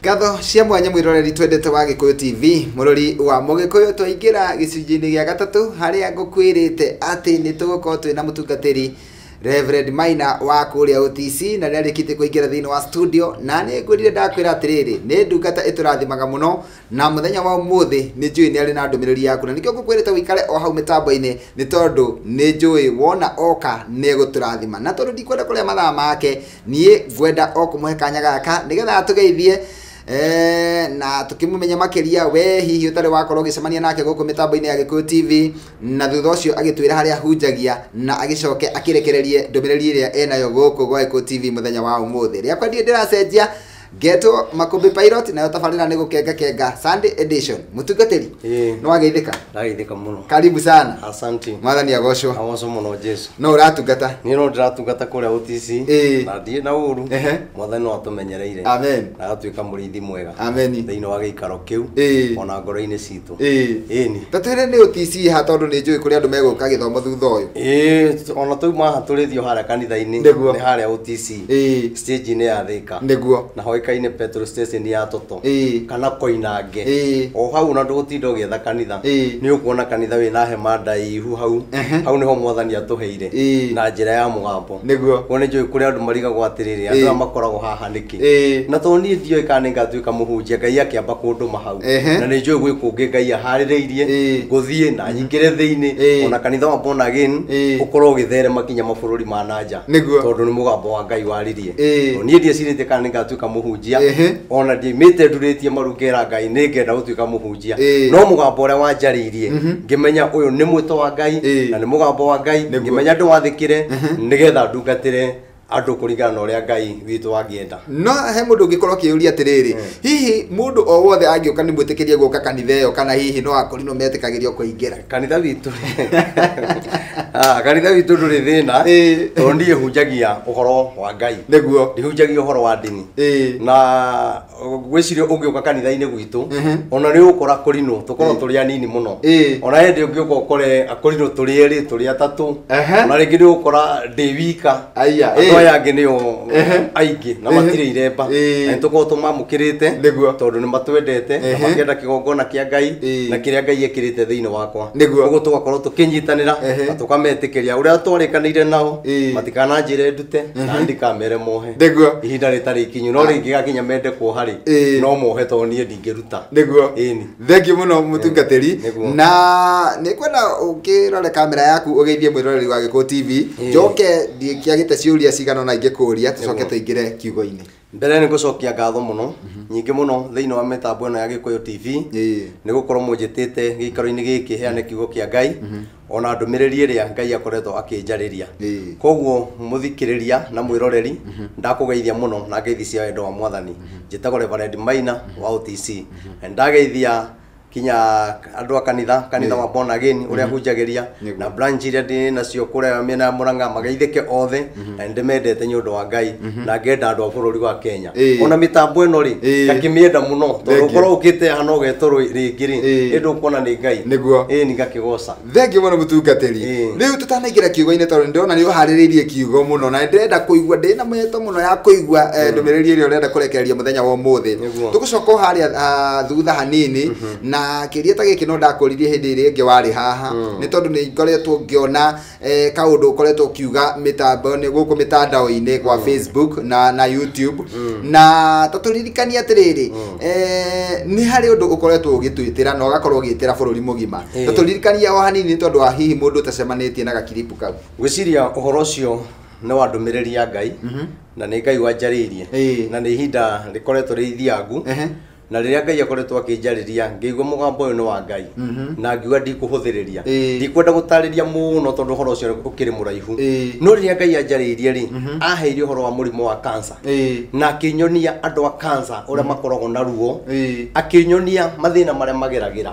Ngatho cia mwanya mwiroreri twendete wa Gikuyu TV murori wa Mugikuyu twaingira gicunjĩ-inĩ gĩa gatatũ harĩa ngũkwĩrĩte atĩ nĩ tũgũkorwo twĩna mũtungatĩri Reverend Maina wa kũrĩa OTC na nĩarĩkĩtie kũingĩra thĩinĩ wa studio na nĩ ngwĩrire ndakwĩra atĩrĩrĩ nĩ ndungata ĩtũrathimaga mũno na mũthenya wa ũmũthĩ nĩ njũĩ nĩ arĩ na ndũmĩrĩri yaku na nĩkĩo ngũkwĩrĩte ũikare o hau mĩtambo-inĩ nĩ tondũ nĩ njũĩ wona oka nĩ egũtũrathima na tondũ ndikwenda kũrĩa mathaa make niĩ ngwenda o kũmũhe kanya gaka nĩgetha atũgeithie na tukimumenya makiria we hihi utari wakorwo gicemania nake guku mitambo-ini ya Gikuyu TV na thutha ucio agitwira haria hunjagia na agicoke akirekererie ndumiriri iria enayo guku gwa Gikuyu TV muthenya wa umuthi riakwa ndie ndiracenjia Geto Makumbi Pilot nayo tabarĩra nĩ gũkenga kenga Sunday edition. Mũtungatĩri nĩ wageithĩka? Ndageithĩka mũno. Karibu sana. Asante. Mwathani agocwo. Agocwo mũno Jesu. No ũratungata? Niĩ no ndĩratungata kũrĩa OTC na ndirĩ na ũru. Mwathani no atũmenyereire. Amen. Na agatuĩka mũrĩithi mwega. Amen. Thĩinĩ wa gĩikaro kĩu ona ngoro-inĩ citũ. Ĩni. Ta twĩre nĩ OTC ha tondũ nĩ njũĩ kũrĩa andũ megũka gĩthomo thutha ũyũ. Ĩĩ ona twauma haha tũrĩthiĩ harĩa kanitha-inĩ nĩ harĩa OTC. Stage-inĩ ya Thĩka. Nĩguo. Na hoikaine petrol station ya Toto kana Koinange o hau na ndũgũtinda ũgĩetha kanitha nĩ ũkuona kanitha wĩna hema ndaihu hau hau nĩho mwathani atũheire na njĩra ya mũgambo. Nĩguo. Kuo nĩ njũĩ kũrĩa andũ marigagwo atĩrĩrĩ andũ aya makoragwo haha nĩkĩ na tondũ niĩ ndiũĩ kana nĩngatuĩka mũhunjia Ngai akĩamba kũndũma hau na nĩ njũĩ gwĩ kũngĩ Ngai aharĩrĩirie ngũthiĩ na nyingĩre thĩinĩ ona kanitha wa Born Again ũkorwo ũgĩtherema nginya mabũrũri ma na nja tondũ nĩ mũgambo wa Ngai waririe. Niĩ ndiecirĩtie kana nĩngatuĩka mũhunjia ona ndiaimĩte ndurĩtie maru ngera Ngai nĩ ngenda gũtuĩka mũhunjia no mũgambo ũrĩa wanjarĩirie ngĩmenya ũyũ nĩ mwĩto wa Ngai na nĩ mũgambo wa Ngai ngĩmenya ndĩwathĩkĩre nĩgetha ndungatĩre andũ kũringana na ũrĩa Ngai witũ angĩenda. No he mũndũ ũngĩkorwo akĩũria atĩrĩrĩ hihi mũndũ o wothe angĩũka nĩ mwĩtĩkĩrie gũka kanitha ĩyo kana hihi no akorinwo metĩkagĩrio kũingĩra kanitha witũ? Kanitha witũ ndũrĩ thĩna tondũ niĩ hunjagia ũhoro wa Ngai. Nĩguo. Ndihunjagia ũhoro wa ndini na ngwĩciria ũngĩũka kanitha-inĩ gwitũ ona nĩ ũgũkora kũrinwo tũkorwo tũrĩ anini mũno ona hĩndĩ ũngĩũka ũkore akũrinwo tũrĩ erĩ tũrĩ atatũ ona rĩngĩ nĩ ũgũkora ndĩ wika andũ aya angĩ nĩo aingĩ na matirĩ iremba na nĩtũkorwo tũmamũkĩrĩte tondũ nĩ matwendete na makĩenda kĩgongona kĩa Ngai na kĩrĩa Ngai ekĩrĩte thĩinĩ wakwa. Ũguo tũgakorwo tũkĩnyitanĩra na tũkametĩkĩria ũrĩa twarĩkanĩire nao matikananjĩre ndute na ndikamere mohe ihinda rĩtarĩ ikinyu no rĩngĩgakinya mende kuoha rĩ no mohe tondũ niĩ ndingĩruta. Nĩguo. Ĩni. Thengiũ mũno mũtungatĩri na nĩ kwenda ũkĩrore kamera yaku ũgeithie mwĩroreri wa Gikuyu TV njoke ndikĩagĩte ciũria cigana na ingĩkũria tũcoke tũingĩre kiugo-inĩ. Mbere nĩ ngũcokia ngatho mũno nyingĩ mũno thĩinĩ wa mĩtambo ĩno ya Gikuyu TV nĩ gũkorwo mũnjĩtĩte gĩikaro-inĩ gĩkĩ heane kiugo kĩa Ngai ona ndũmĩrĩri ĩrĩa Ngai akoretwo akĩnjarĩria. Koguo mũthikĩrĩria na mwĩroreri ndakũgeithia mũno na ngeithi cia wendo wa Mwathani. Njĩtagwo Reverend Maina wa OTC ndageithia kinya andũ a kanitha kanitha wa Born Again ũrĩa hunjagĩria na branch iria ndĩ nacio kũrĩa mĩena ya Murang'a mageithĩke othe na nĩndĩmendete nĩ ũndũ wa Ngai na ngenda andũ a bũrũri wa Kenya ona mĩtambo ĩno rĩ ngakĩmĩenda mũno tondũ ũkorwo ũkĩte haha no ũgetwo rĩngĩ rĩ ĩndũ ũkuona nĩ Ngai. Nĩguo. Ĩni ngakĩgoca. Thengiũ mũno mũtungatĩri. Rĩu tũtanaingĩra kiugo-inĩ tondũ nĩndĩrona nĩ ũharĩrĩirie kiugo mũno na ndĩrenda kũigua ndĩna mĩeto mũno ya kũigua ndũmĩrĩri ĩrĩa ũrenda kũrekereria mũthenya wa ũmũthĩ. Tũgũcoka o harĩa thutha hanini na kĩria ta gĩkĩ no ndakũririe hĩndĩ ĩrĩa ĩngĩ warĩ haha nĩ tondũ nĩ ngoretwo ngĩona kaũndũ ũkoretwo ũkiuga mĩtambo-inĩ gũkũ mĩtandao-inĩ kwa Facebook na YouTube na tũtũririkanie atĩrĩrĩ nĩ harĩ ũndũ ũkoretwo ũgĩtwĩtĩra na ũgakorwo ũgĩtĩra bũrũri mũgima tũtũririkanie o hanini tondũ wa hihi mũndũ ũtacemanĩtie na gakiripu kau. Ngwĩciria ũhoro ũcio nĩ wa ndũmĩrĩri ya Ngai na nĩ Ngai wanjarĩirie na nĩ ihinda rĩkoretwo rĩ ithiangu na rĩrĩa Ngai akoretwo akĩnjarĩria ngĩigua mũgambo ũyũ nĩ wa Ngai na ngiuga ndikũhũthĩrĩria ndikwenda gũtarĩria mũno tondũ ũhoro ũcio ũkĩrĩ mũraihu no rĩrĩa Ngai anjarĩirie rĩ aheire ũhoro wa mũrimũ wa cancer na akĩnyonia andũ a cancer ũrĩa makoragwo na ruo akĩnyonia mathĩna marĩa mageragĩra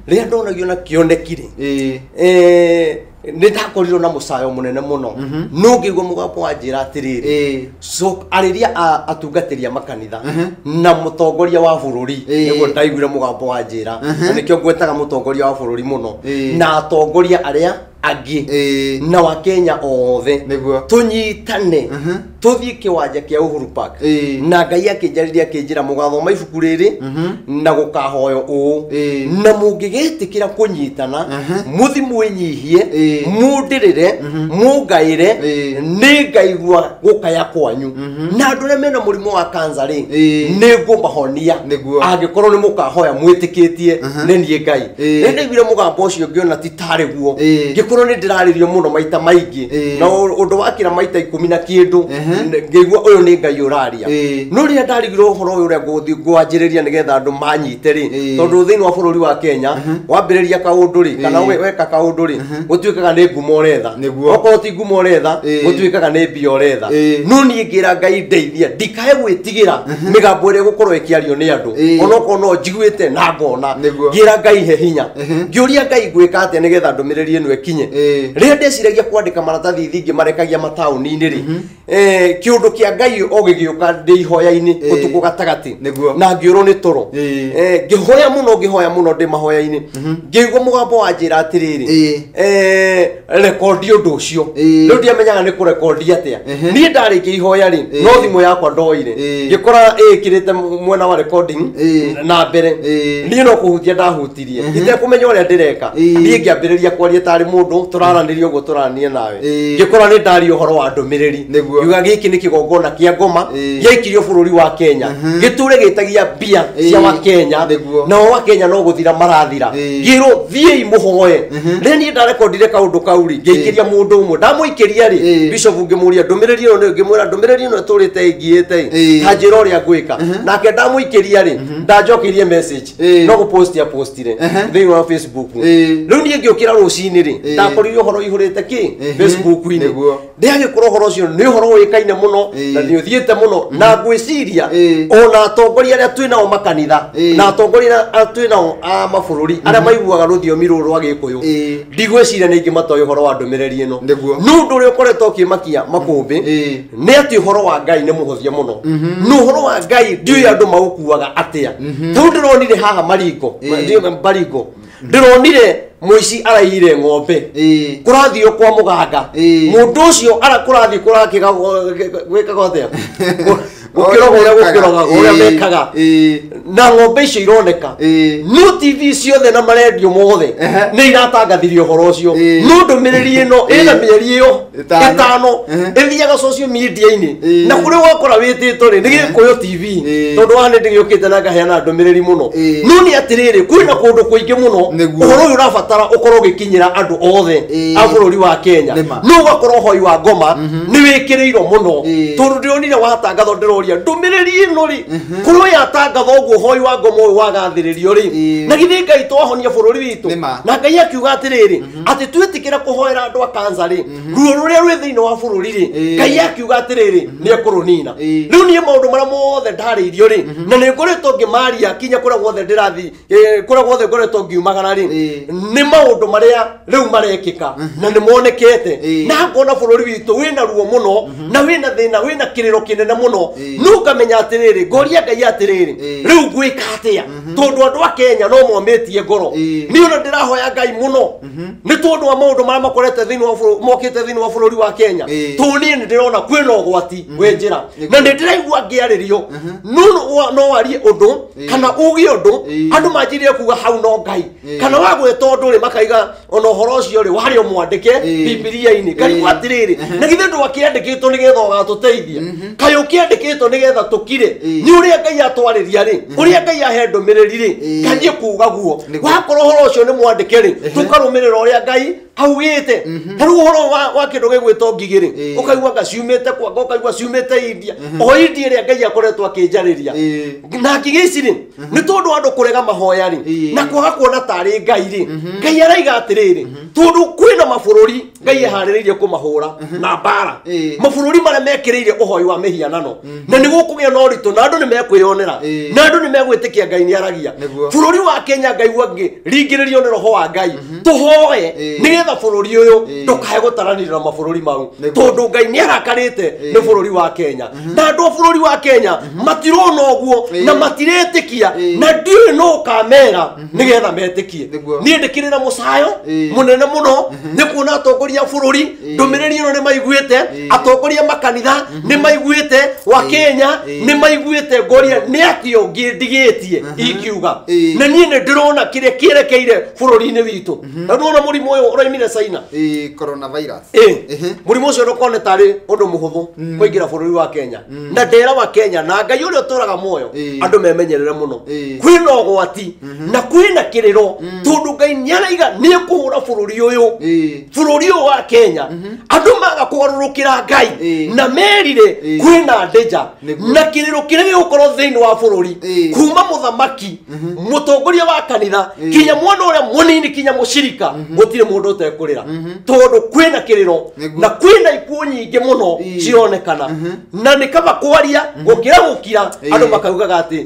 rĩrĩa ndonagio na kĩoneki rĩ nĩ ndakorirwo na mũcayo mũnene mũno no ngĩigua mũgambo wanjĩra atĩrĩrĩ so arĩria atungatĩri a makanitha na mũtongoria wa bũrũri nĩguo ndaiguire mũgambo wanjĩra na nĩkĩo ngwetaga mũtongoria wa bũrũri mũno na atongoria arĩa angĩ na Wakenya othe tũnyitane tũthiĩ kĩwanja kĩa Uhuru Park na Ngai akĩnjarĩria akĩnjĩra mũgathoma ibuku rĩrĩ na gũkahoyo ũũ na mũngĩgĩtĩkĩra kũnyitana mũthi mwĩnyihie mũndĩrĩre mũngaĩre nĩ ngaigua gũkaya kwanyu na andũ arĩa mena mũrimũ wa kansa rĩ nĩ ngũmahonia angĩkorwo nĩ mũkahoya mwĩtĩkĩtie nĩ niĩ Ngai. Nĩ ndaiguire mũgambo ũcio ngĩona ti tarĩ guo ngĩkorwo nĩ ndĩrarĩrio mũno maita maingĩ na ũndũ wakĩra maita 10 na kĩndũ ngĩigua ũyũ nĩ Ngai ũraria. No rĩrĩa ndarigirwo ũhoro ũyũ ũrĩa ngũthiĩ ngwanjĩrĩria nĩgetha andũ manyite rĩ tondũ thĩinĩ wa bũrũri wa Kenya wambĩrĩria kaũndũ rĩ kana weka kaũndũ rĩ gũtuĩkaga nĩ ngumo ũretha, okorwo ti ngumo ũretha gũtuĩkaga nĩ mbia ũretha. No niĩ ngĩra Ngai ndeithia ndikae gwĩtigĩra mĩgambo ĩrĩa ĩgũkorwo ĩkĩario nĩ andũ onokorwo no njiguĩte na ngona. Ngĩra Ngai he hinya, ngĩũria Ngai ngwĩka atĩa nĩgetha ndũmĩrĩri ĩno ĩkinye. Rĩrĩa ndeciragia kwandĩka maratathi thingĩ marekagia mataũni-inĩ rĩ kĩũndũ kĩa Ngai o gĩgĩũka ndĩ ihoya-inĩ ũtukũ gatagatĩ na ngĩũrwo nĩ toro. Ngĩhoya mũno ndĩ mahoya-inĩ ngĩigua mũgambo wanjĩra atĩrĩrĩ rekondi ũndũ ũcio. Rĩu ndiamenyaga nĩ kũrekondi atĩa. Niĩ ndarĩkia ihoya rĩ no thimũ yakwa ndoire ngĩkora ĩkĩrĩte mwena wa recording na mbere niĩ no kũhutia ndahutirie itekũmenya ũrĩa ndĩreka. Niĩ ngĩambĩrĩria kwaria tarĩ mũndũ tũraranĩria ũguo tũrarania nawe ngĩkora nĩ ndaria ũhoro wa ndũmĩrĩri ngiuga gĩkĩ nĩ kĩgongona kĩa ngoma gĩaikirio bũrũri wa Kenya gĩtũre gĩtagia mbia cia wa Kenya nao wa Kenya no gũthira marathira. Ngĩrwo thiĩi mũhoe. Rĩrĩa niĩ ndarekondire kaũndũ kau rĩ ngĩikĩria mũndũ ũmwe ndamũikĩria rĩ bishop ngĩmũria ndũmĩrĩri ĩno ngĩmwĩra ndũmĩrĩri ĩno ĩtũrĩte ĩngiĩte ta njĩra ũrĩa ngwĩka nake ndamũikĩria rĩ ndanjokeirie message no gũposti apostire thĩinĩ wa Facebook. Rĩu niĩ ngĩũkĩra rũcinĩ rĩ ndakorire ũhoro ũihũrĩte kĩ Facebook-inĩ. Ndĩagĩkorwo ũhoro ũcio nĩ ũhoro ũĩkaine mũno na nĩ ũthiĩte mũno na ngwĩciria ona atongoria arĩa twĩ nao makanitha na atongoria arĩa twĩ nao a mabũrũri arĩa maiguaga rũthiomi rũrũ rwa Gĩkũyũ ndigwĩciria nĩ aingĩ matoĩ ũhoro wa ndũmĩrĩri ĩno. No ũndũ ũrĩa ũkoretwo ũkĩmakia makũmbĩ nĩ atĩ ũhoro wa Ngai nĩ mũhũthie mũno. No ũhoro wa Ngai ndiũĩ andũ maũkuaga atĩa. Tondũ ndĩronire haha Maringo Baringo ndĩronire mũici araiyire ng'ombe kũrathiĩ kwa mũganga mũndũ ũcio kũrathiĩ gwĩkaga atĩa gũkĩroga ũrĩa gũkĩroga ũrĩa mekaga na ng'ombe icio ironeka. No TV ciothe na marendio mothe nĩ iratangathirie ũhoro ũcio. No ndũmĩrĩri ĩno ĩna mĩeri ĩyo ĩtano ĩthiaga social media-inĩ na kũrĩa ũgakora wĩtĩtwo rĩ nĩ Gĩkũyũ TV tondũ haha nĩ ndĩgĩũkĩte na ngaheana ndũmĩrĩri mũno. No nĩ atĩrĩrĩ kwĩna kũndũ kũingĩ mũno ũhoro ũyũ ũrabatara ũkorwo ũgĩkinyĩra andũ othe a bũrũri wa Kenya. No ũgakorwo ũhoi wa ngoma nĩ wĩkĩrĩirwo mũno tondũ ndĩronire watangathwo ndĩroria ndũmĩrĩri ĩno rĩ kũrwo yatangathwo ũguo ũhoi wa ngoma ũyũ wagathĩrĩrio rĩ na githĩ Ngai twahonia bũrũri witũ. Na Ngai akiuga atĩrĩrĩ atĩ twĩtĩkĩra kũhoera andũ a kansa rĩ ruo rũrĩa rwĩ thĩinĩ wa bũrũri rĩ Ngai akiuga atĩrĩrĩ nĩ ekũrũnina. Rĩu niĩ maũndũ marĩa mothe ndarĩirio rĩ na nĩ ngoretwo ngĩmaria kinya kũrĩa guothe ndĩrathiĩ kũrĩa guothe ngoretwo ngiumagara rĩ nĩ maũndũ marĩa rĩu marekĩka na nĩ monekete na ngona bũrũri witũ wĩna ruo mũno na wĩna thĩna wĩna kĩrĩro kĩnene mũno. No ngamenya atĩrĩrĩ ngoria Ngai atĩrĩrĩ rĩu ngwĩka atĩa tondũ andũ a Kenya no momĩtie ngoro. Niĩ ona ndĩrahoya Ngai mũno nĩ tondũ wa maũndũ marĩa makorete thĩinĩ wa mokĩte thĩinĩ wa bũrũri wa Kenya tondũ niĩ nĩ ndĩrona kwĩna ũgwati wĩ njĩra na nĩ ndĩraigua ngĩarĩrio no warie ũndũ kana uge ũndũ andũ manjirie kuga hau no Ngai kana wagwĩta ũndũ rĩ makaiga ona ũhoro ũcio rĩ warĩ ũmwandĩke Bibilia-inĩ. Ngarigwo atĩrĩrĩ na githĩ ndwakĩandĩkĩtwo nĩgetha ũgatũteithia kaĩ ũkĩandĩkĩtwo nĩgetha tũkire nĩ ũrĩa Ngai atwarĩria rĩ ũrĩa Ngai ahe ndũmĩrĩri rĩ ngathiĩ kuga guo wakorwo ũhoro ũcio nĩ mwandĩke rĩ tũkarũmĩrĩra ũrĩa Ngai augĩte. Ta rĩu ũhoro wa kĩndũ gĩgwĩtwo ngigĩ rĩ ũkaigua nga ciumĩte kwa ũkaigua ciumĩte India o India ĩrĩa Ngai akoretwo akĩnjarĩria na ngigĩ ici rĩ nĩ tondũ andũ kũrega mahoya rĩ na kwaga kuona tarĩ Ngai rĩ Ngai araiga atĩrĩrĩ tondũ kwĩna mabũrũri Ngai eharĩrĩirie kũmahũra na mbara mabũrũri marĩa mekĩrĩire ũhoi wa mĩhianano na nĩ gũkũgĩa na ũritũ na andũ nĩ mekwĩyonera na andũ nĩ megwĩtĩkia Ngai nĩ aragia bũrũri wa Kenya Ngai wangĩ ringĩrĩrio nĩ roho wa Ngai tũhoe nĩgetha bũrũri ũyũ ndũkae gũtaranĩrio na mabũrũri mau tondũ Ngai nĩ arakarĩte nĩ bũrũri wa Kenya na andũ a bũrũri wa Kenya matirona ũguo na matiretĩkia na ndiũĩ no ũkamera nĩgetha metĩkie niĩ ndĩkĩrĩ na mũcayo mũnene mũno nĩ kuona atongoria a bũrũri ndũmĩrĩri ĩno nĩ maiguĩte atongoria makanitha nĩ maiguĩte wa Kenya nĩ maiguĩte ngoria nĩ atĩa ũngĩ ndigĩtie ingiuga na niĩ nĩ ndĩrona kĩrĩa kĩerekeire bũrũri-inĩ witũ na ndũrona mũrimũ ũyũ ũraimire China coronavirus mũrimũ ũcio ndũkone tarĩ ũndũ mũhũthũ kũingĩra bũrũri wa Kenya na ndera wa Kenya na Ngai ũrĩa ũtũraga muoyo andũ memenyerere mũno kwĩna ũgwati na kwĩna kĩrĩro tondũ Ngai nĩaraiga nĩekũhũra bũrũri ũyũ bũrũri ũyũ wa Kenya andũ maga kũgarũrũkĩra Ngai na merire kwĩna ndeja na kĩrĩro kĩrĩa gĩgũkorwo thĩinĩ wa bũrũri kuma mũthamaki mũtongoria wa kanitha kinya mwana ũrĩa mũnini kinya mũcirika gũtirĩ mũndũ ũtekũrĩra tondũ kwĩna kĩrĩro na kwĩna ikuũ nyingĩ mũno cironekana na nĩ kaba kwaria gũkĩra gũkira andũ makaugaga atĩ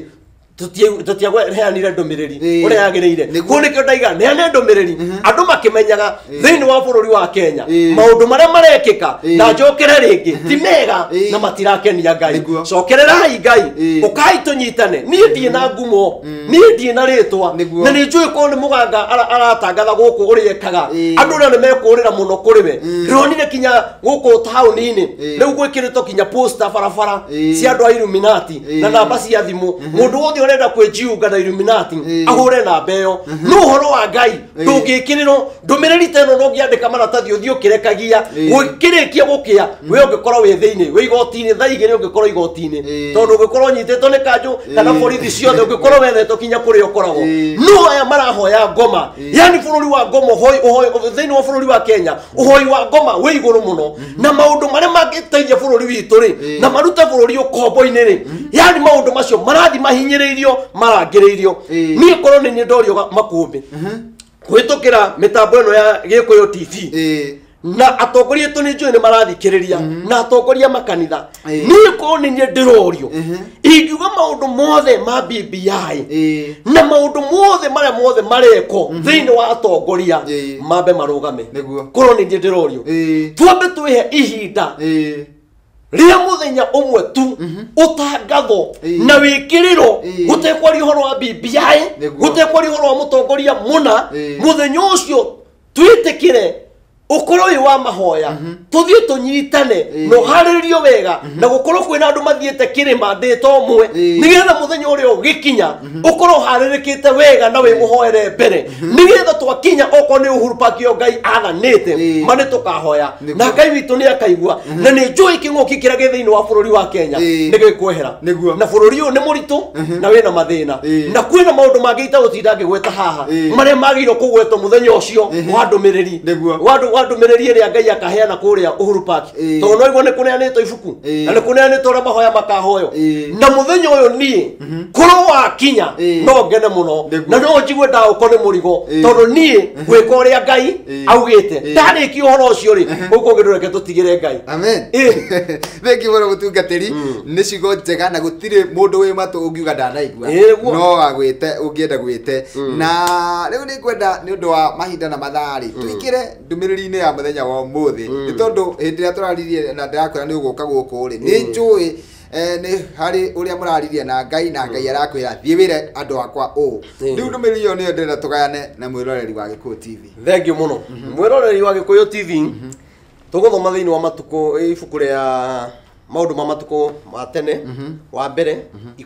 tũtiaheanire ndũmĩrĩri ũrĩa yagĩrĩire kũu nĩkĩo ndaiga neane ndũmĩrĩri andũ makĩmenyaga thĩinĩ wa bũrũri wa Kenya maũndũ marĩa marekĩka na njokere rĩngĩ ti mega na matirakenia Ngai cokererai Ngai ũkai tũnyitane niĩ ndirĩ na ngumo niĩ ndirĩ na rĩtwa na nĩ njũĩ korwo nĩ mũganga aratangatha gũkũ ũrĩa ekaga andũ ũrĩa nĩ mekũrĩra mũno kũrĩ we ndĩronire kinya gũkũ taũni-inĩ rĩu gwĩkĩrĩtwo kinya poster barabara cia andũ a Illuminati na namba cia thimũ mũndũ wothe ũrenda kwĩjiunga na Illuminati ahũre namba ĩyo no ũhoro wa Ngai ndũngĩkĩrĩrwo ndũmĩrĩri ta ĩno no ũngĩandĩka maratathi ũthiĩ ũkĩrekagia gũkĩrĩkia gũkĩa we ũngĩkorwo wĩ thĩinĩ wĩ igoti-inĩ thaa igĩrĩ ũngĩkorwo igoti-inĩ tondũ ũngĩkorwo ũnyitĩtwo nĩ kanjũ kana borithi ciothe ũngĩkorwo wethetwo kinya kũrĩa ũkoragwo no aya marahoya ngoma yani bũrũri wa ngoma thĩinĩ wa bũrũri wa Kenya ũhoi wa ngoma wĩ igũrũ mũno na maũndũ marĩa mangĩteithia bũrũri witũ rĩ na marute bũrũri ũkombo-inĩ rĩ yani maũndũ macio marathi mahinyĩrĩirio marangĩrĩirio niĩ korwo nĩ niĩ ndorio makũmbĩ kũhĩtũkĩra mĩtambo ĩno ya Gĩkũyũ TV na atongoria aitũ nĩ njũĩ nĩ marathikĩrĩria na atongoria makanitha niĩ korwo nĩ niĩ ndĩrorio ingiuga maũndũ mothe ma BBI na maũndũ mothe marĩa mothe marekwo thĩinĩ wa atongoria mambe marũgame korwo nĩ niĩ ndĩrorio twambe twĩhe ihinda rĩa mũthenya ũmwe tu ũtangatho na wĩkĩrĩro gũtekwaria ũhoro wa BBI gũtekwaria ũhoro wa mũtongoria mũna mũthenya ũcio twĩtĩkĩre ũkorwo wĩ wa mahoya tũthiĩ tũnyitane na ũharĩrĩrio wega na gũkorwo kwĩna andũ mathiĩte kĩrĩma ndĩta ũmwe nĩgetha mũthenya ũrĩa ũgĩkinya ũkorwo ũharĩrĩkĩte wega na wĩ mũhoere mbere nĩgetha twakinya okorwo nĩ Uhuru Park ĩyo Ngai athanĩte ma nĩ tũkahoya na Ngai witũ nĩ akaigua na nĩ njũĩ kĩng'ũki kĩrĩa gĩ thĩinĩ wa bũrũri wa Kenya nĩ gĩkwehera na bũrũri ũyũ nĩ mũritũ na wĩna mathĩna na kwĩna maũndũ mangĩ itagũtinda ngĩgweta haha marĩa magĩrĩirwo kũgwetwo mũthenya ũcio wa ndũmĩrĩri wa ndũmĩrĩri ĩrĩa Ngai akaheana kũrĩa Uhuru Park tondũ no igua nĩ kũneanĩtwo ibuku na nĩ kũneanĩtwo ũrĩa mahoya makahoywo na mũthenya ũyũ niĩ korwo wakinya no ngene mũno na no njigue ndaũkwo nĩ mũrigo tondũ niĩ gwĩka ũrĩa Ngai augĩte ndarĩkia ũhoro ũcio rĩ gũkũ ũngĩ ndũreke tũtigĩre Ngai. Amen. Thank you mũno mũtungatĩri nĩ ciugo njega na gũtirĩ mũndũ wĩ matũ ũngiuga ndanaigua no agwĩte ũngĩenda gwĩte na rĩu nĩ ngwenda nĩ ũndũ wa mahinda na mathaa rĩ tũingĩre ndũmĩrĩri-inĩ ya mũthenya wa ũmũthĩ nĩ tondũ hĩndĩ ĩrĩa tũraririe na ndĩrakwĩra nĩ ũgũka gũkũ rĩ nĩ njũĩ nĩ harĩ ũrĩa mũraririe na Ngai na Ngai arakwĩra thiĩ wĩre andũ akwa ũũ rĩu ndũmĩrĩri ĩyo nĩyo ndĩrenda tũgayane na mwĩroreri wa Gĩkũyũ TV. Thank you mũno mwĩroreri wa Gĩkũyũ TV tũgũthoma thĩinĩ wa matukũ ibuku rĩa maũndũ ma matukũ ma tene wa mbere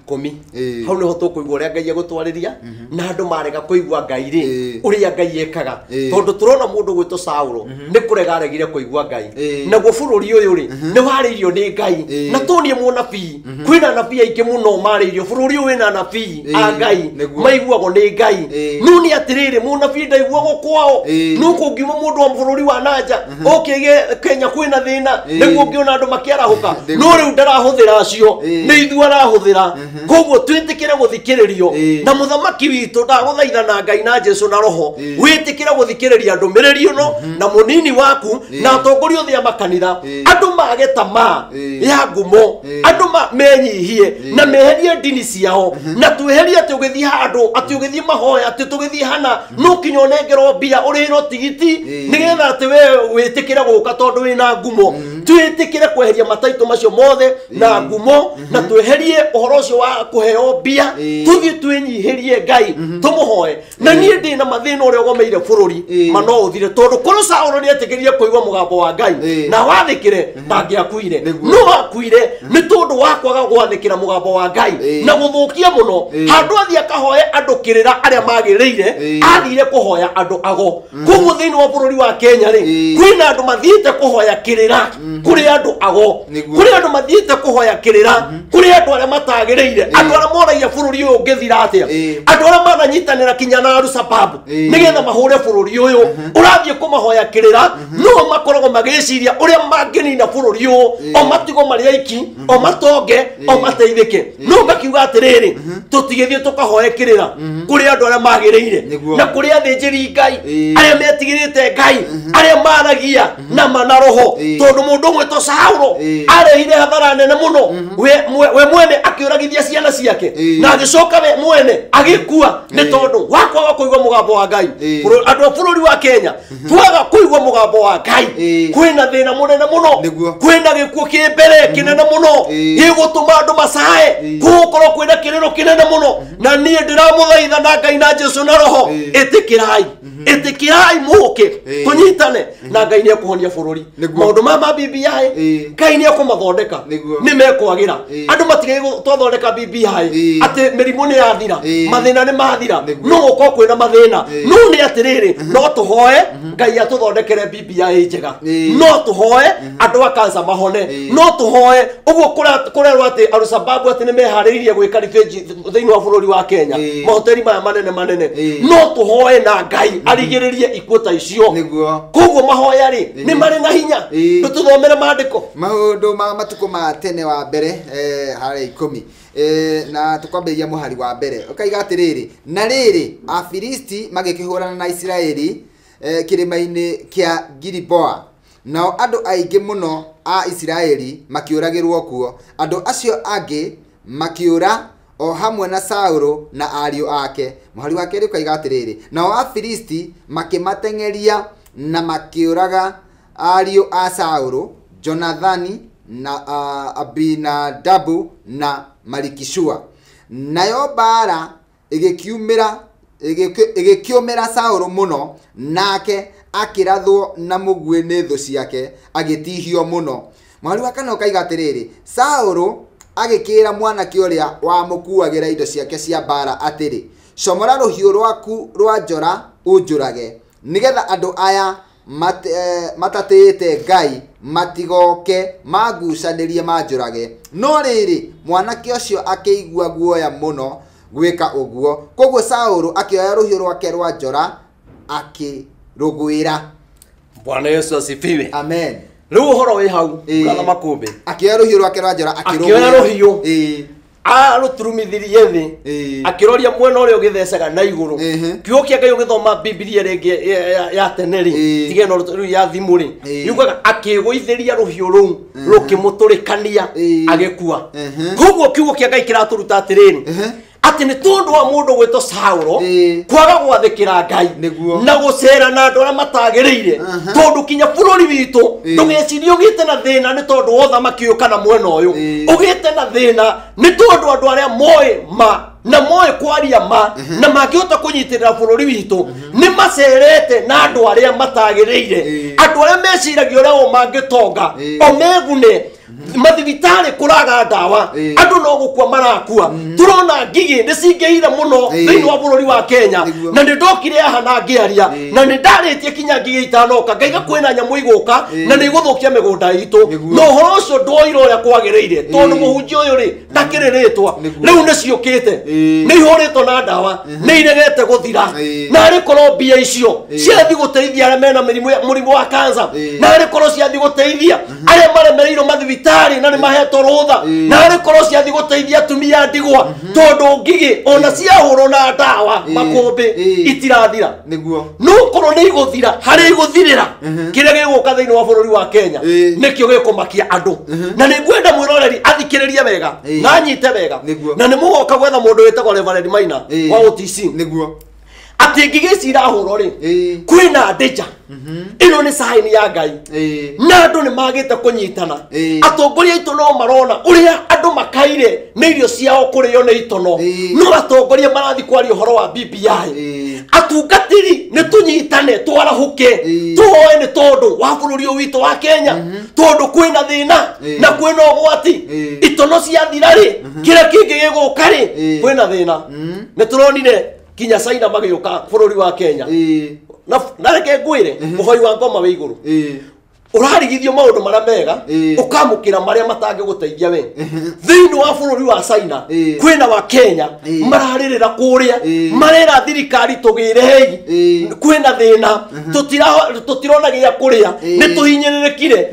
10 hau nĩho tũkũigua ũrĩa Ngai egũtwarĩria na andũ marega kũigua Ngai rĩ ũrĩa Ngai ekaga tondũ tũrona mũndũ gwĩtwo Saũlũ nĩ kũrega aregire kũigua Ngai naguo bũrũri ũyũ rĩ nĩ warĩirio nĩ Ngai na tũnie mũnabii kwĩna anabii aingĩ mũno marĩirio bũrũri ũyũ wĩna anabii a Ngai maiguagwo nĩ Ngai no nĩ atĩrĩrĩ mũnabii ndaiguagwo kwao no kũngiuma mũndũ wa bũrũri wa nanja oke Kenya kwĩna thĩna nĩguo ũngĩona andũ makĩarahũka No rĩu ndarahũthĩra acio nĩ ithuĩ arahũthĩra. Koguo twĩtĩkĩre gũthikĩrĩrio na mũthamaki witũ ndagũthaitha na Ngai na Jesu na Roho wĩtĩkĩre gũthikĩrĩria ndũmĩrĩri ĩno na mũnini waku na atongoria othe a makanitha andũ mage tamaa ya ngumo andũ menyihie na meherie ndini ciao na tweherie atĩ ũgĩthiĩ handũ atĩ ũgĩthiĩ mahoya atĩ tũgĩthiĩ hana no kinya ũnengerwo mbia ũrĩhĩrwo tigiti nĩgetha atĩ we wĩtĩkĩre gũka tondũ wĩna ngumo. Twĩtĩkĩre kweheria mataitũ macio mothe na ngumo na tweherie ũhoro ũcio wa kũheo mbia tũthiĩ twĩnyihĩrie Ngai tũmũhoe. Na niĩ ndĩna mathĩna ũrĩa ũgomeire bũrũri ma no ũthire tondũ korwo Saũlũ nĩetĩkĩrire kũigua mũgambo wa Ngai na wathĩkĩre ndangĩakuire no akuire nĩ tondũ wa kwaga gwathĩkĩra mũgambo wa Ngai na gũthũkia mũno. Handũ athiĩ akahoe andũ kĩrĩra arĩa magĩrĩire athire kũhoya andũ ago. Koguo thĩinĩ wa bũrũri wa Kenya rĩ kwĩna andũ mathiĩte kũhoya kĩrĩra kũrĩ andũ ago, kũrĩ andũ mathiĩte kũhoya kĩrĩra kũrĩ andũ arĩa matagĩrĩire, andũ arĩa moragia bũrũri ũyũ ũngĩthira atĩa, andũ arĩa mananyitanĩra kinya na Al-Shabaab nĩgetha mahũre bũrũri ũyũ. Ũrathiĩ kũmahoya kĩrĩra no makoragwo magĩciria ũrĩa mangĩnina bũrũri ũyũ o matigwo marĩ aiki o matonge o mateithĩke. No ngakiuga atĩrĩrĩ tũtigĩthiĩ tũkahoe kĩrĩra kũrĩ andũ arĩa magĩrĩire na kũrĩ athĩnjĩri Ngai arĩa metigĩrĩte Ngai arĩa maragia na mana roho tondũ mũndũ ũmwe to Saũlũ arehire hathara nene mũno we mwene akĩũragithia ciana ciake na agĩcoka we mwene agĩkua nĩ tondũ wa kwaga kũigua mũgambo wa Ngai. Andũ a bũrũri wa Kenya twaga kũigua mũgambo wa Ngai kwĩna thĩna mũnene mũno, kwĩna gĩkuũ kĩ mbere kĩnene mũno gĩgũtũma andũ macae gũgũkorwo kwĩna kĩrĩro kĩnene mũno. Na niĩ ndĩramũthaitha na Ngai na Jesu na Roho ĩtĩkĩrai ĩtĩkĩrai mũke tũnyitane na Ngai nĩekũhonia bũrũri. Maũndũ ma BBI Ngai nĩekũmathondeka nĩ mekwagĩra. Andũ matigĩ twathondeka BBI atĩ mĩrimũ nĩ yathira mathĩna nĩ mathira no gũkorwo kwĩna mathĩna no nĩ atĩrĩrĩ no tũhoe Ngai atũthondekere BBI njega, no tũhoe andũ a kansa mahone, no tũhoe ũguo kũrerwo atĩ Al-Shabaab atĩ nĩ meharĩirie gwĩka ribĩnji thĩinĩ wa bũrũri wa Kenya mahoteri maya manene manene, no tũhoe na Ngai arigĩrĩrie ikuũ ta icio. Koguo mahoya rĩ nĩ marĩ na hinya. Tũthomere maandĩko maũndũ ma matukũ ma tene wa mbere harĩa 10 na tũkwambĩrĩria mũhari wa mbere ũkaiga atĩrĩrĩ na rĩrĩ Afilisti magĩkĩhũrana na Isiraeli kĩrĩma-inĩ kĩa Giliboa nao andũ aingĩ mũno a Isiraeli makĩũragĩrwo kuo. Andũ acio angĩ makĩũra o hamwe na Saũlũ na ariũ ake. Mũhari wa kerĩ ũkaiga atĩrĩrĩ nao Afilisti makĩmateng'eria na makĩũraga ariũ a Saũlũ, Jonathani na Abinadabu na Malikishua. Nayo mbara ĩgĩkĩũmĩra Saũlũ mũno nake akĩrathwo na mũguĩ nĩ thũ ciake agĩtihio mũno. Mũhari wa kana ũkaiga atĩrĩrĩ Saũlũ agĩkĩra mwanake ũrĩa wamũkuagĩra indo ciake cia mbara atĩrĩ comora rũhiũ rwaku rwa njora ũnjũrage nĩgetha andũ aya matatĩĩte Ngai matigoke magucanĩrie manjũrage. No rĩrĩ mwanake ũcio akĩigua guoya mũno gwĩka ũguo koguo Saũlũ akĩoya rũhiũ rwake rwa njora akĩrũgwĩra. Bwana Yesu asifiwe. Amen. Rĩu ũhoro wĩ hau brother Makũmbĩ akĩoya rũhiũ rwake rwa njora akĩoya rũhiũ arũturumithirie thĩ akĩroria mwena ũrĩa ũgĩthecaga na igũrũ. Kiugo kĩa Ngai ũgĩthoma Bibilia rĩngĩ ya tene rĩ tiga ĩno rĩu ya thimũ rĩ yugaga akĩgũithĩria rũhiũ rũu rũkĩmũtũrĩkania agĩkua. Koguo kiugo kĩa Ngai kĩratũruta atĩrĩrĩ atĩ nĩ tondũ wa mũndũ gwĩtwo Saũlũ kwaga gwathĩkĩra Ngai na gũcera na andũ arĩa matagĩrĩire tondũ kinya bũrũri witũ ndũgecirie ũgĩte na thĩna nĩ tondũ wa ũthamaki ũyũ kana mwena ũyũ ũgĩte na thĩna nĩ tondũ andũ arĩa moĩ ma na moĩ kwaria ma na mangĩhota kũnyitĩrĩra bũrũri witũ nĩ macerete na andũ arĩa matagĩrĩire andũ arĩa meciragia ũrĩa o mangĩtonga o megune mathibitari kuraga ndawa andu no gukua marakua turona ngigi ni cingihire muno thiini wa bururi wa Kenya na ni ndokire haha na ngiaria na ni ndaritie kinya ngigi itanoka ngaiga kwina nyamu iguka na ni iguthukia migunda itu no uhoro ucio ndoire uria kwagiriire tondu muhunjia uyu ri ndakiriritwa riu ni ciukite ni ihuritwo na ndawa ni iregete guthira na ari korwo mbia icio ciathi guteithia aria mena murimu wa cancer na ari korwo ciathi guteithia aria maremereirwo mathibitari thibitarĩ na nĩ mahetwo rũtha na arĩ korwo ciathiĩ gũteithia atumia ndigwa tondũ ngigĩ ona ciahũrwo na ndawa makũmbĩ itirathira nĩguo no korwo nĩ igũthira harĩa igũthirĩra kĩrĩa gĩgũka thĩinĩ wa bũrũri wa Kenya nĩkĩo gĩkũmakia andũ na nĩ ngwenda mwĩroreri athikĩrĩrie wega na anyite wega na nĩ mũgoka gwetha mũndũ wĩtagwo Reverend Maina wa OTC nĩguo atĩ ngigĩ ici irahũrwo rĩ kwĩna ndĩja ĩno nĩ sign ya Ngai na andũ nĩ magĩte kũnyitana atongoria aitũ no marona ũrĩa andũ makaire nĩ irio ciao kũrĩo nĩ itono no atongoria marathiĩ kwaria ũhoro wa BBI atungatĩri nĩ tũnyitane twarahũke tũhoe nĩ tondũ wa bũrũri ũyũ witũ wa Kenya tondũ kwĩna thĩna na kwĩna ũgwati itono ciathira rĩ kĩrĩa kĩngĩ gĩgũka rĩ kwĩna thĩna nĩ tũronire kinya China magĩũka bũrũri wa Kenya na reke ngwĩre mũhoi wa ngoma wĩ igũrũ ũrarigithio maũndũ marĩa mega ũkamũkĩra marĩa matangĩgũteithia we thĩinĩ wa bũrũri wa China kwĩna wa Kenya mararĩrĩra kũrĩa marera thirikari tũgĩrei kwĩna thĩna tũtirona gĩa kũrĩa nĩ tũhinyĩrĩrĩkire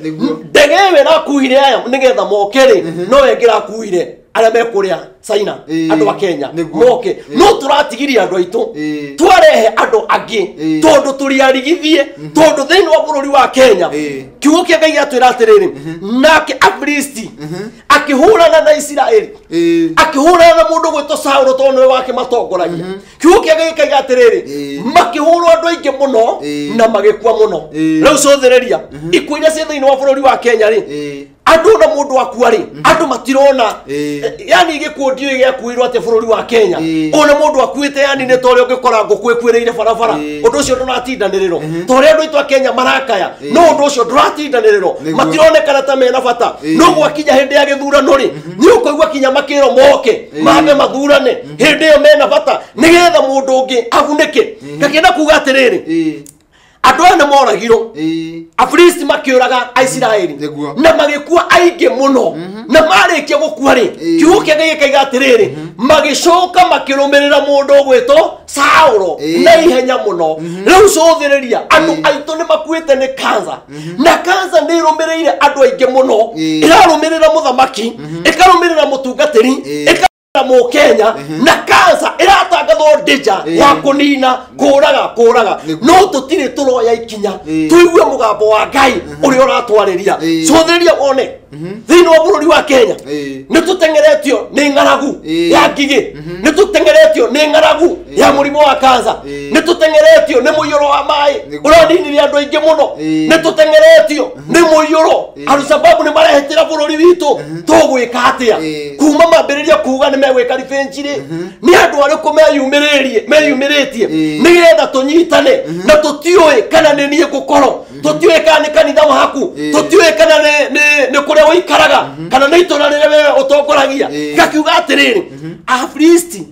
ndege ĩyo ĩrakuire aya nĩgetha moke rĩ no ĩngĩrakuire arĩa mekũrĩa China andũ a Kenya moke no tũratigiria andũ aitũ twarehe andũ angĩ tondũ tũriarigithie tondũ thĩinĩ wa bũrũri wa Kenya kiugo kĩa Ngai gĩatwĩra atĩrĩrĩ nake Afilisti akĩhũrana na Isiraeli akĩhũrana na mũndũ gwĩtwo Saũlũ tondũ nĩwe wakĩmatongoragia kiugo kĩa Ngai gĩkaiga atĩrĩrĩ makĩhũrwo andũ aingĩ mũno na magĩkua mũno rĩu cũthĩrĩria ikuũ iria ciĩ thĩinĩ wa bũrũri wa Kenya rĩ andũ na mũndũ akua rĩ andũ matirona yani gĩkuũ ndiũĩ gĩakuirwo atĩa bũrũri wa Kenya ona mũndũ akuĩte yani nĩ ta ũrĩa ũngĩkora ngũkũ ĩkuĩrĩire barabara ũndũ ũcio ndũratindanĩrĩrwo ta ũrĩa andũ aitũ a Kenya marakaya no ũndũ ũcio ndũratindanĩrĩrwo matironekana ta mena bata no gwakinya hĩndĩ ya gĩthurano rĩ nĩ ũkũigua kinya makĩrwo moke mambe mathurane hĩndĩ ĩyo mena bata nĩgetha mũndũ ũngĩ agunĩke ngakĩenda kuga atĩrĩrĩ andũ aya nĩ moragirwo Afilisti makĩũraga Aisiraeli na magĩkua aingĩ mũno na marĩkia gũkua rĩ kiugo kĩa Ngai gĩkaiga atĩrĩrĩ magĩcoka makĩrũmĩrĩra mũndũ ũgwĩtwo Saũlũ na ihenya mũno rĩu cũthĩrĩria andũ aitũ nĩ makuĩte nĩ kansa na kansa nĩ ĩrũmĩrĩire andũ aingĩ mũno ĩrarũmĩrĩra mũthamaki ĩkarũmĩrĩra mũtungatĩri Mũkenya na kansa ĩratangathwo ndĩja ya kũnina kũraga kũraga no tũtirĩ tũroya ikinya tũigue mũgambo wa Ngai ũrĩa ũratwarĩria cũthĩrĩria wone thĩinĩ wa bũrũri wa Kenya nĩ tũteng'eretio nĩ ng'aragu ya ngigĩ nĩ tũteng'eretio nĩ ng'aragu ya mũrimũ wa kansa nĩ tũteng'eretio nĩ mũiyũro wa maĩ ũraninirie andũ aingĩ mũno nĩ tũteng'eretio nĩ mũiyũro Al-Shabaab nĩ marehĩtĩra bũrũri witũ tũgwĩka atĩa kuma mambĩrĩria kuga nĩ megwĩka revenge rĩ nĩ andũ arĩkũ meyumĩrĩtie nĩgetha tũnyitane na tũtiũĩ kana nĩ niĩ ngũkorwo tũtiũĩ kana nĩ kanitha waku tũtiũĩ kana nĩ kũrĩa ũikaraga kana nĩ itũra rĩrĩa wewe ũtongoragia ngakiuga atĩrĩrĩ Afilisti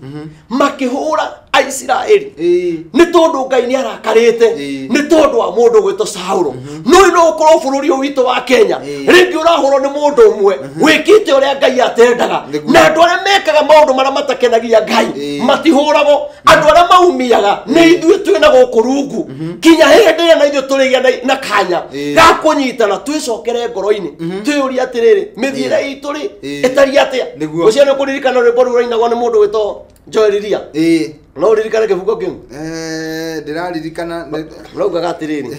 makĩhũra Aisiraeli nĩ tondũ Ngai nĩ arakarĩte nĩ tondũ wa mũndũ gwĩtwo Saũlũ no no ũkorwo bũrũri ũyũ witũ wa Kenya rĩngĩ ũrahũrwo nĩ mũndũ ũmwe wĩkĩte ũrĩa Ngai atendaga na andũ arĩa mekaga maũndũ marĩa matakenagia Ngai matihũragwo andũ arĩa maumiaga nĩ ithuĩ twĩna gũkũ rungu kinya hĩndĩ ĩrĩa na ithuĩ tũrĩgĩa na kanya ga kũnyitana twĩcokere ngoro-inĩ twĩyũrie atĩrĩrĩ mĩthiĩre itũ rĩ ĩtariĩ atĩa ũcio nĩ ũkũririkana rwĩmbo rũu rũrainagwo nĩ mũndũ wĩtwo Joel Iria no ũririkane kĩbungo kĩu ndĩraririkana raugaga atĩrĩrĩ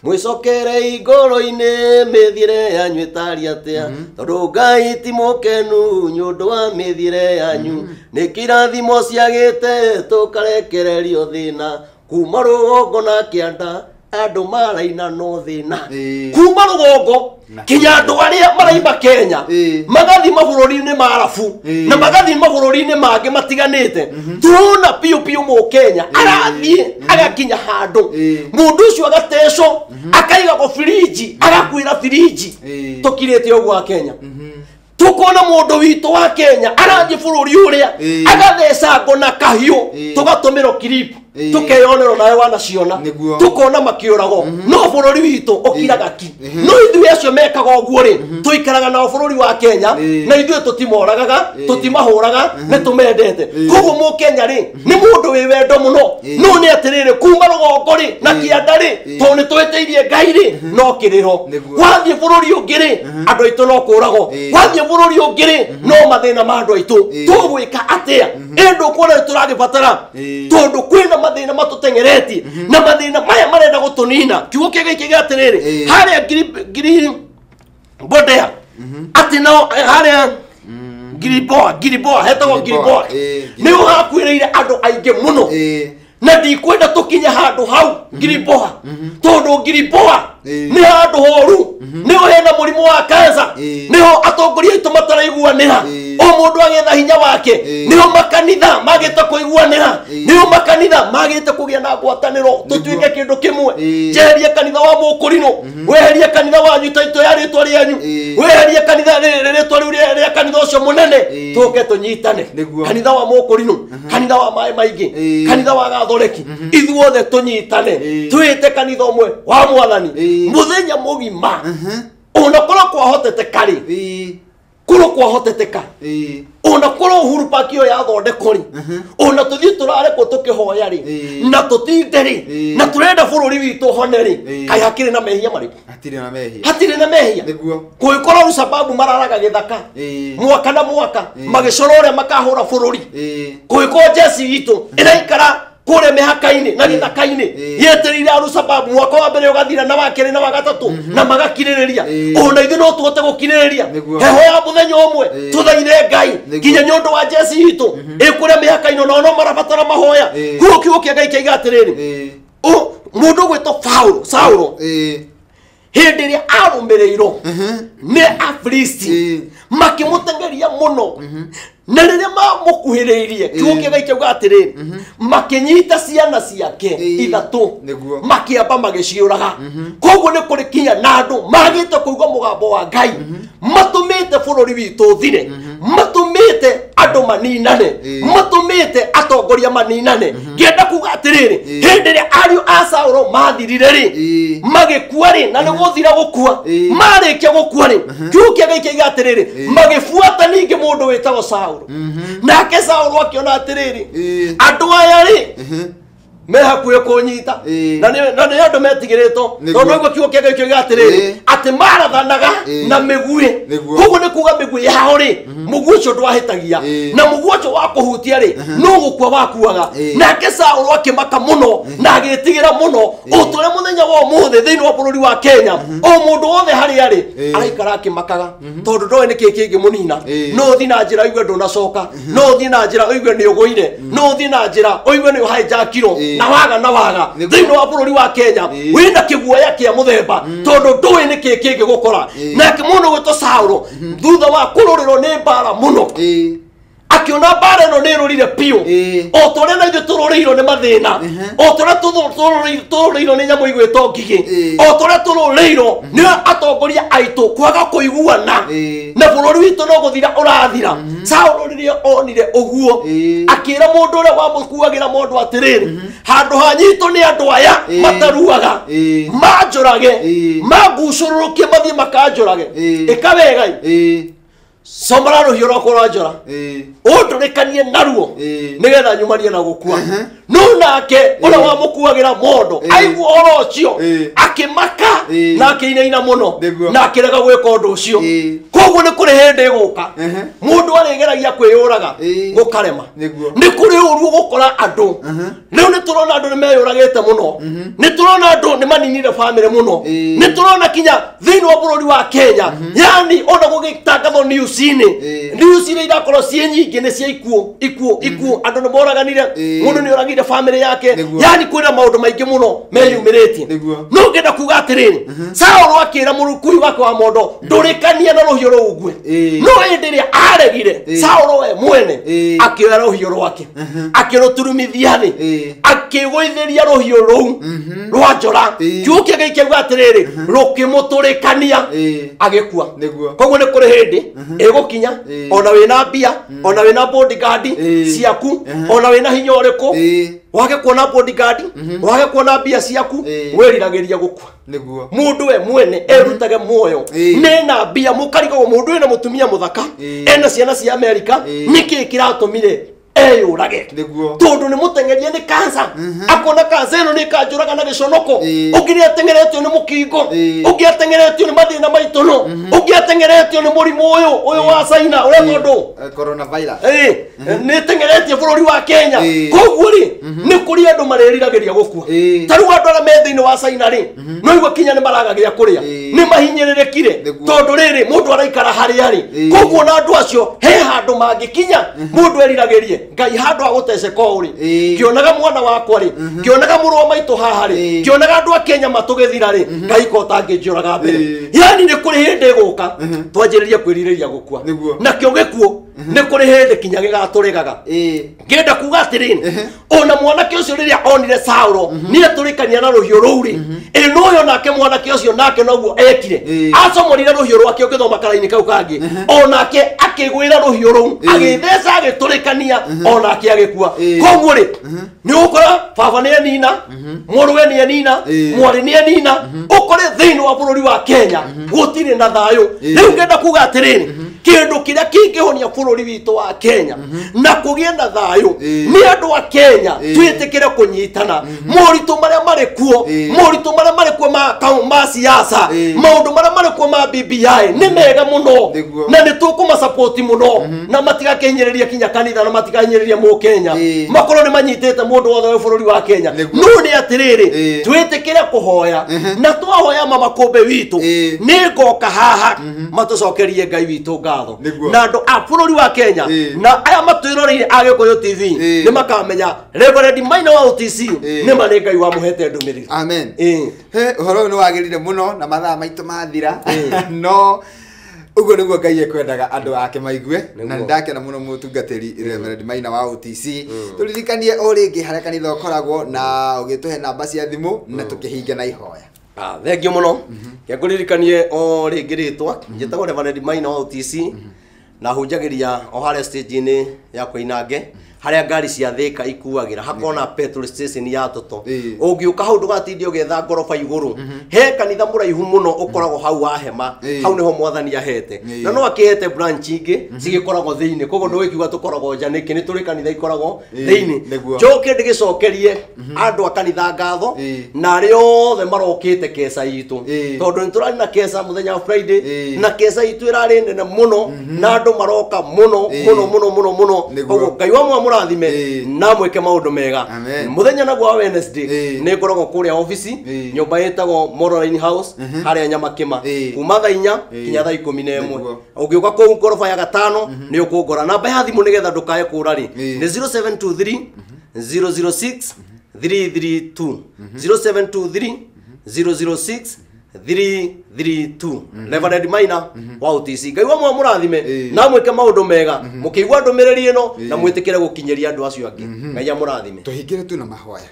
mwĩcokere ngoro-inĩ mĩthiĩre yanyu ĩtariĩ atĩa tondũ Ngai ti mũkenu nĩ ũndũ wa mĩthiĩre yanyu nĩ kĩrathimo ciagĩte tũkarekererio thĩna kuma rũgongo na kĩanda andũ maraina no thĩna kuma rũgongo kinya andũ arĩa maraima Kenya magathiĩ mabũrũri-inĩ ma Arabu na magathiĩ mabũrũri-inĩ mangĩ matiganĩte turona piũ piũ mũkenya arathiĩ agakinya handũ mũndũ ũcio agatecwo akaigagwo firiji agakuĩra firiji tũkirĩte ũguo a Kenya tukona mundu witu wa Kenya arathiĩ bũrũri ũrĩa agathecangwo na kahiũ tũgatũmĩrwo clip Tukeyonera nawe wanaciona. Tukona makiurago. No bũrũri witũ ũkiraga ki. No ithuĩ acio mekaga ũguo rĩ, tũikaraga nao bũrũri wa Kenya na ithuĩ tũtimoragaga, tũtimahũraga, nĩ tũmendete. Koguo mũkenya rĩ, nĩ mũndũ wĩ wendo mũno. No nĩ atĩrĩrĩ, kuma rũgongo rĩ na kĩanda rĩ, tondũ nĩ twĩtĩirie Ngai rĩ, no kĩrĩro. Wathiĩ bũrũri ũngĩ rĩ, andũ aitũ no kũragwo. Wathiĩ bũrũri ũngĩ rĩ, no mathĩna ma andũ aitũ. Tũgwĩka atĩa? Ĩ ndũkuona nĩ tũragĩbatara, tondũ kwĩna mathĩna matũteng'eretie, na mathĩna maya marenda gũtũnina. Kiugo kĩa Ngai kĩuga atĩrĩrĩ, harĩa ngiri Bodea, atĩ nao harĩa Giriboa, hetagwo Giriboa, nĩ ũhakuĩrĩire andũ aingĩ mũno. Na ndikwenda tũkinye handũ hau Giriboa, tondũ Giriboa nĩ handũ horu, nĩho hena mũrimũ wa kansa, nĩho atongoria aitũ mataraiguanĩra, o mũndũ agetha hinya wake, nĩho makanitha magĩte kũiguanĩra, nĩho makanitha magĩte kũgĩa na ngwatanĩro, tũtuĩke kĩndũ kĩmwe. Njeherie kanitha wa Mũkũrinũ, weherie kanitha wanyu taitũ ya rĩtwa rĩanyu, weherie kanitha rĩtwa rĩu rĩa kanitha ũcio mũnene, tũke tũnyitane. Kanitha wa Mũkũrinũ, kanitha wa maĩ maingĩ, kanitha wa Gathoreki, ithuothe tũnyitane, twĩte kanitha ũmwe wa Mwathani muthenya mũgima. Ona korwo kwahoteteka rĩ, korwo kwahoteteka, ona korwo Uhuru Park ĩyo yathondekwo rĩ, ona tũthiĩ tũrarekwo tũkĩhoya rĩ, na tũtinde rĩ, na tũrenda bũrũri witũ ũhone rĩ, kaĩ hakĩrĩ na mehia marĩkũ? Hatirĩ na mehia. Hatirĩ na mehia. Kũngĩkorwo Al-Shabaab mararaga gĩthaka mwaka na mwaka, magĩcora ũrĩa makahũra bũrũri. Kũngĩkorwo jeci itũ ĩraikara kũrĩa mĩhaka-inĩ na gĩthaka-inĩ yetereire Al-Shabaab mwaka wa mbere ũgathira na wa kerĩ na wa gatatũ, na magakirĩrĩria, ona ithuĩ no tũhote gũkirĩrĩria heho ya mũthenya ũmwe, tũthaithe Ngai nginya nĩ ũndũ wa jeci itũ ĩ kũrĩa mĩhaka-inĩ, onao no marabatara mahoya. Koguo kiugo kĩa Ngai kĩaiga atĩrĩrĩ, mũndũ ũgwĩtwo Saũlũ hĩndĩ ĩrĩa arũmĩrĩirwo nĩ Afilisti makĩmũteng'eria mũno, na rĩrĩa mamũkuhĩrĩirie, kiugo kĩa Ngai kĩauga atĩrĩrĩ, makĩnyita ciana ciake ithatũ, makĩamba magĩciũraga. Koguo nĩ kũrĩ kinya na andũ magĩte kũigua mũgambo wa Ngai, matũmĩte bũrũri witũ ũthire, matũmĩte andũ maninane, matũmĩte atongoria maninane. Ngĩenda kuga atĩrĩrĩ, hĩndĩ ĩrĩa ariũ a Saũlũ mathirire rĩ, magĩkua rĩ, na nĩ gũthira gũkua, marĩkia gũkua rĩ, kiugo kĩa Ngai kĩaiga atĩrĩrĩ, magĩbuata ningĩ mũndũ wĩtagwo Saũlũ. Nake Saũlũ akĩona atĩrĩrĩ, andũ aya rĩ me hakuhĩ kũnyita, na nĩ andũ metigĩrĩtwo, tondũ ũguo kiugo kĩa Ngai kĩuga atĩrĩrĩ, atĩ marathanaga na mĩguĩ. Koguo nĩ kuga mĩguĩ yao rĩ, mũguĩ ũcio ndwahĩtagia, na mũguĩ ũcio wa kũhutia rĩ, no gũkua wakuaga. Nake Saũlũ akĩmaka mũno na agĩtigĩra mũno, o ta ũrĩa mũthenya wa ũmũthĩ thĩinĩ wa bũrũri wa Kenya, o mũndũ wothe harĩa arĩ araikara akĩmakaga, tondũ ndoĩ nĩkĩĩ kĩngĩmũnina. No ũthiĩ na njĩra ũigue ndũnacoka, no ũthiĩ na njĩra ũigue nĩ ũgũire, no ũthiĩ na njĩra ũigue nĩ ũhaijakirwo, na waga na waga. Thĩinĩ wa bũrũri wa Kenya wĩna kĩguoya kĩa mũthemba, tondũ ndũĩ nĩkĩĩ kĩngĩgũkora. Nake mũndũ ũgwĩtwo Saũlũ, thutha wa kũrũrĩrwo nĩ mbara mũno, akĩona mbara ĩno nĩ ĩrũrire biũ, o ta ũrĩa na ithuĩ tũrũrĩirwo nĩ mathĩna, o ta ũrĩa tũrũrĩirwo nĩ nyamũ igwĩtwo ngigĩ, o ta ũrĩa tũrũrĩirwo nĩ atongoria aitũ kwaga kũiguana, na bũrũri witũ no gũthira ũrathira. Saũlũ rĩrĩa onire ũguo, akĩra mũndũ ũrĩa wamũkuagĩra mondo atĩrĩrĩ, handũ hanyitwo nĩ andũ aya mataruaga, manjũrage, mangucũrũrũkie mathiĩ makanjũrage, ĩka wega, somora rũhiũ rwakwa rwa njora, ũndũrĩkanie naruo, nĩgetha nyumanie na gũkua. No nake ũrĩa wamũkuagĩra mondo aigua ũhoro ũcio, akĩmaka na akĩinaina mũno, na akĩrega gwĩka ũndũ ũcio. Koguo nĩ kũrĩ hĩndĩ ĩgũka mũndũ arĩgeragia kwĩyũraga gũkarema. Nĩ kũrĩ ũru ũgũkora andũ. Rĩu nĩ tũrona andũ nĩ meyũragĩte mũno, nĩ tũrona andũ nĩ maninire bamĩrĩ mũno, nĩ tũrona kinya thĩinĩ wa bũrũri wa Kenya, yani ona gũgĩtangathwo news-inĩ, news iria irakorwo ciĩ nyingĩ nĩ cia ikuũ, ikuũ, ikuũ. Andũ nĩ moraganire, mũndũ nĩ oragire bamĩrĩ yake, yani kwĩna maũndũ maingĩ mũno meyumĩrĩtie. No ngĩenda kuga atĩrĩrĩ, Saũlũ akĩra mũrukui wake wa mondo, ndũrĩkanie na rũhiũ rũu ngue. No hĩndĩ ĩrĩa aregire, Saũlũ we mwene akĩoya rũhiũ rwake, akĩrũturumithia thĩ, Akĩgũithĩria rũhiũ rũu rwa njora. Kiugo kĩa Ngai kĩauga atĩrĩrĩ, rũkĩmũtũrĩkania agĩkua. Koguo nĩ kũrĩ hĩndĩ ĩgũkinya ona wĩna mbia, ona wĩna bodyguard ciaku, ona wĩna hinya ũrĩkũ, wage kuona bodyguard, wage kuona mbia ciaku, wĩriragĩria gũkua. Mundu we mwene erutage muoyo nena mbia mukarigagwo mundu wina mutumia muthaka ena ciana cia America niki kiratumire eyurage tondu ni mutengerie ni cancer akona cancer ino ni kanjuraga na giconoko ungi ni atengeretio ni mukingo ungi atengeretio ni mathina maitono ungi atengeretio ni murimu uyu wa China uria tondu coronavirus ni tengeretie bururi wa Kenya koguo ri ni kuri andu mareriragiria gukua ta riu andu aria me thiini wa China ri no igua kinya ni maragagia kuria ni mahinyirirekire tondu riri mundu araikara haria ri koguo na andu acio he handu mangikinya mundu eriragirie Ngai handu aguteceka uri ngionaga mwana wakwa ri ngionaga mũrũ wa maitũ haha ri ngionaga andu a Kenya matũgĩthira ri Ngai ko tangĩnjũraga mbere yani nĩ kũrĩ hĩndĩ ĩgũka twanjĩrĩrie kwĩrirĩria gũkua nakĩo gĩkuũ nĩ kũrĩ hĩndĩ kinya gĩgatũregaga ngĩenda kuga atĩrĩrĩ ona mwanake ũcio rĩrĩa onire Saũlũ nĩatũrĩkania na rũhiũ rũu rĩ ĩ no ũyũ nake mwanake ũcio nake noguo ekire acomorire rũhiũ rwake ũngĩthoma karaini kau kangĩ onake akĩgwĩra rũhiũ rũu agĩtheca agĩtũrĩkania onake agĩkua koguo rĩ nĩ ũgũkora baba nĩ anina mũrũwe nĩ anina mwarĩ nĩ anina ũkore thĩinĩ wa bũrũri wa Kenya gũtirĩ na thayũ rĩu ngenda kuga atĩrĩrĩ kĩndũ kĩrĩa kĩngĩhonia bũrũri witũ wa Kenya na kũgĩe na thayũ nĩ andũ a Kenya twĩtĩkĩre kũnyitana moritũ marĩa marĩ kuo moritũ marĩa marĩ kuo ma siasa maũndũ marĩa marĩ kuo ma BBI nĩ mega mũno na nĩ tũkũmasupport mũno na matigakĩhinyĩrĩria kinya kanitha na matikahinyĩrĩria mũkenya makorwo nĩ manyitĩte mũndũ wothe wa bũrũri wa Kenya no nĩ atĩrĩrĩ twĩtĩkĩre kũhoya na twahoya mama kũmbe witũ nĩ ngoka haha matũcokerie Ngai witũ ngatho na andũ a bũrũri wa Kenya na aya matwĩroreire a Gĩkũyũ TV nĩ makamenya Reverend Maina wa OTC nĩ ma nĩ Ngai wamũhete ndũmĩrĩri. Amen. He ũhoro ũyũ nĩ wagĩrĩire mũno na mathaa maitũ mathira no uguo niguo Ngai ekwendaga andũ ake maigue na ndakena mũno mũtungatĩri Reverend Maina wa OTC tũririkanie o rĩngĩ harĩa kanitha ũkoragwo na ũgĩtũhe namba cia thimũ na tũkĩhinga na ihoya. Thengiũ mũno ngũririkanie o rĩngĩ rĩtwa njĩtagwo Reverend Maina wa OTC na hunjagĩria o harĩa stage-inĩ ya Koinange harĩa ngari cia Thika ikuagĩra hakona petrol station ya Toto ũngĩũka hau ndũgatinde ũgĩetha ngoroba igũrũ he kanitha mũraihu mũno ũkoragwo hau wa hema hau nĩho mwathani ahete na no akĩhete branch ingĩ cigĩkoragwo thĩinĩ koguo ndũgĩkiuga tũkoragwo nja nĩkĩ nĩ tũrĩ kanitha ikoragwo thĩinĩ njoke ndĩgĩcokerie andũ a kanitha ngatho na arĩa othe marokĩte keca itũ tondũ nĩ tũrarĩ na keca mũthenya wa Friday na keca itũ ĩrarĩ nene mũno na andũ maroka mũno mũno mũno mũno mũno koguo Ngai wa mũrathime na mwĩke maũndũ mega mũthenya naguo wa Wednesday nĩ ngoragwo kũrĩa ofici nyũmba ĩtagwo Moraline House harĩa Nyamakĩma kuma thaa 4 kinya thaa 11 ũngĩũka kũu ngoroba ya gatano nĩ ũkũngora namba ya thimũ nĩgetha ndũkae kũra rĩ nĩ 0723 006 332 0723 006 332 Reverend Maina wa OTC Ngai wa mũrathime na mwĩke maũndũ mega mũkĩigua ndũmĩrĩri ĩno na mwĩtĩkĩre gũkinyĩria andũ acio angĩ Ngai amũrathime tũhingĩre tu na mahoya.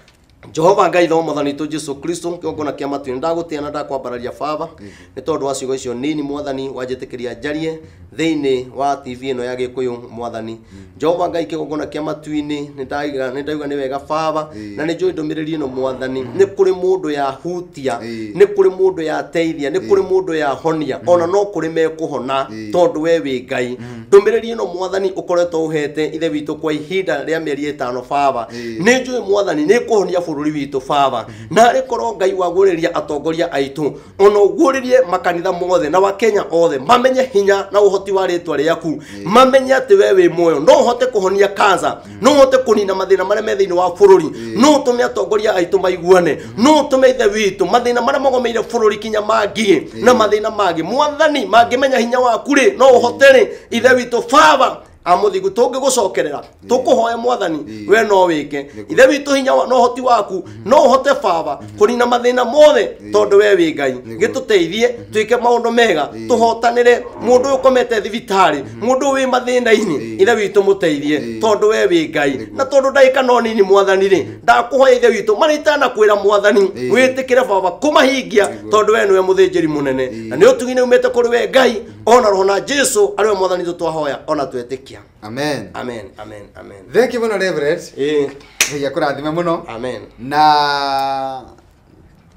Jehova Ngai tho mwathani witũ Jesu Kristo kĩgongona kĩa matu ndagũtĩa na ndakwambararia baba nĩ tondũ wa ciugo icio nini mwathani wanjĩtĩkĩria njarie thĩinĩ wa TV ĩno ya Gĩkũyũ mwathani Jehova Ngai kĩgongona kĩa matu-inĩ nĩ ndauga nĩ wega baba na nĩ njũĩ ndũmĩrĩri ĩno mwathani nĩ kũrĩ mũndũ yahutia nĩ kũrĩ mũndũ yateithia nĩ kũrĩ mũndũ yahonia ona no kũrĩ mekũhona tondũ we wĩ Ngai ndũmĩrĩri ĩno mwathani ũkoretwo ũhete ithe witũ kwa ihinda rĩa mĩeri 5 baba nĩ njũĩ mwathani nĩ kũhonia bũrũri witũ baba na rĩkorwo Ngai wagũrĩria atongoria aitũ ona ũguũrĩrie makanitha mothe na wakenya othe mamenye hinya na ũhoti wa rĩtwa rĩaku mamenye atĩ we wĩ muoyo no ũhote kũhonia cancer no ũhote kũnina mathĩna marĩa me thĩinĩ wa bũrũri no ũtũme atongoria aitũ maiguane no ũtũme ithe witũ mathĩna marĩa magomeire bũrũri kinya mangĩ na mathĩna mangĩ mwathani mangĩmenya hinya waku rĩ no ũhote rĩ ithe witũ baba Amuthigu tũngĩgũcokerera tũkũhoya mwathani we no wĩke ithe witũ hinya na ũhoti waku no ũhote baba kũnina mathĩna mothe tondũ we wĩ Ngai gĩtũteithie twĩke maũndũ mega tũhotanĩre mũndũ ũyũ ũkomete thibitarĩ mũndũ ũyũ wĩ mathĩna-inĩ ithe witũ mũteithie tondũ we wĩ Ngai na tondũ ndagĩka no nini mwathani rĩ ndakũhoya ithe witũ marĩa itanakwĩra mwathani wĩtĩkĩre baba kũmahingia tondũ we nĩwe mũthĩnjĩri mũnene na nĩ ũtugi nĩ umĩte kũrĩ we Ngai ona roho na Jesu arĩ we mwathani witũ twahoya ona twetĩkia. Amen. Amen. Amen. Amen. Thank you muno Reverend. Ngai akũrathime mũno. Amen. Na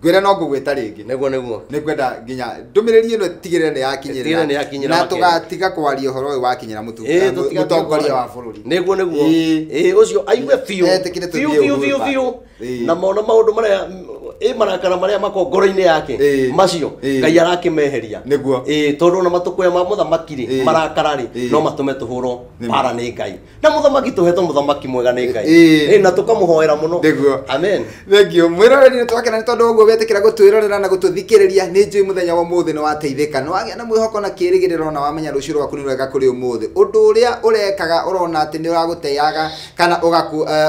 ngwĩra no ngũgwĩta rĩngĩ. Nĩguo nĩguo. Nĩngwenda nginya ndũmĩrĩri ĩno tigĩrĩre nĩ yakinyĩrĩra. Na tũgatiga kwaria ũhoro ũyũ wakinyĩra mũtongoria wa bũrũri. Nĩguo nĩguo. Ũcio aigue biũ. Biũ biũ biũ. Na mona maũndũ marĩa marakara marĩa mako ngoro-inĩ yake macio Ngai arakĩmeheria. Nĩguo. Tondũ ona matũkũya ma mũthamaki rĩ marakara rĩ no matũme tũhũrwo bara nĩ Ngai. Na mũthamaki tũhetwo mũthamaki mwega nĩ Ngai. Na tũkamũhoera mũno. Nĩguo. Amen. Thank you. Mwĩroreri nĩ twakena nĩ tondũ ũguo wetĩkĩra gũtwĩrorera na gũtũthikĩrĩria. Nĩ njũĩ mũthenya wa ũmũthĩ nĩ wateithĩka. Nĩ wagĩa na mwĩhoko na kĩĩrĩgĩrĩro na wamenya rũciũ rwaku nĩ rwega kũrĩ ũmũthĩ. Ũndũ ũrĩa ũrekaga ũrona atĩ nĩ ũragũteaga kana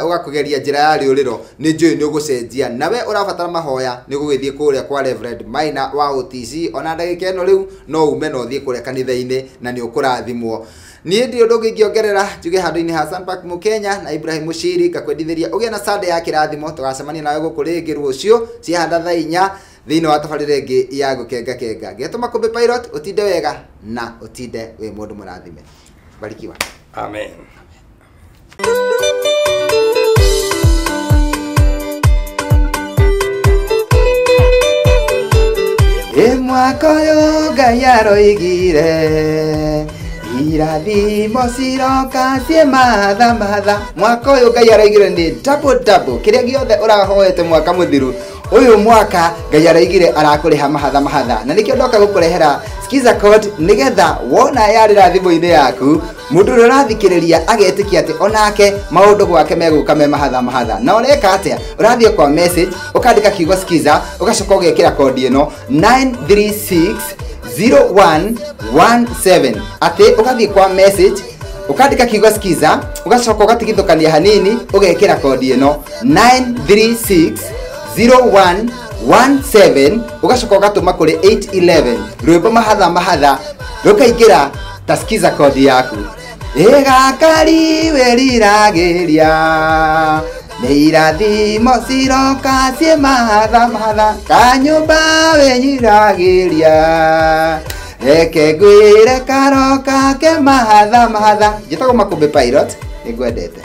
ũgakũgeria njĩra ya rĩũrĩro nĩ njũĩ nĩ ũgũcenjia. Nawe ũrabatara mahoya nĩ ũgũgĩthiĩ kũrĩa kwa Reverend Maina wa OTC ona ndagĩka ĩno rĩu no ume na ũthiĩ kũrĩa kanitha-inĩ na nĩ ũkũrathimwo. Niĩ ndirĩ ũndũ ũngĩ ingĩongerera njuge handũ-inĩ ha Sunpark Mũkenya na Ibrahim Mushiri ngakwendithĩria ũgĩe na Sunday ya kĩrathimo. Tũgacemania nawe gũkũ rĩngĩ rũciũ ciahanda thaa 4 thĩinĩ wa tabarĩra ĩngĩ ya Gũkenga Kenga. Ngetwo Makũmbĩ Pilot, ũtinde wega na ũtinde wĩ mũndũ mũrathime. Barikiwa. Amen. Mwaka ũyũ Ngai aroigire irathimo ciroka ciĩ mahatha mahatha. Mwaka ũyũ Ngai aroigire nĩ double double. Kĩrĩa gĩothe ũrahoete mwaka mũthiru ũyũ mwaka Ngai aroigire arakũrĩha mahatha mahatha. Na nĩkĩo ndoka gũkũrehera Skiza code nĩgetha wona yarĩra thimũ-inĩ yaku mũndũ ũrĩa ũrathikĩrĩria agetĩkia atĩ onake maũndũ gwake megũka me mahatha mahatha. Na ũreka atĩa? Ũrathiĩ kwa message ũkandĩka kiugo Skiza ũgacoka ũgekĩra kodi ĩno 9360117 atĩ ũgathiĩ kwa message ũkandĩka kiugo Skiza ũgacoka ũgatigithũkania hanini ũgekĩra kodi ĩno 9360117 ũgacoka ũgatũma kũrĩ 811 rwĩmbo mahatha mahatha rũkaingĩra ta Skiza kodi yaku. Ĩgakari wĩriragĩria nĩ irathimo ciroka ciĩ mahatha mahatha kanyũmba wĩnyiragĩria reke ngwĩre karoka ke mahatha mahatha. Njĩtagwo Makũmbĩ Pilot, nĩngwendete.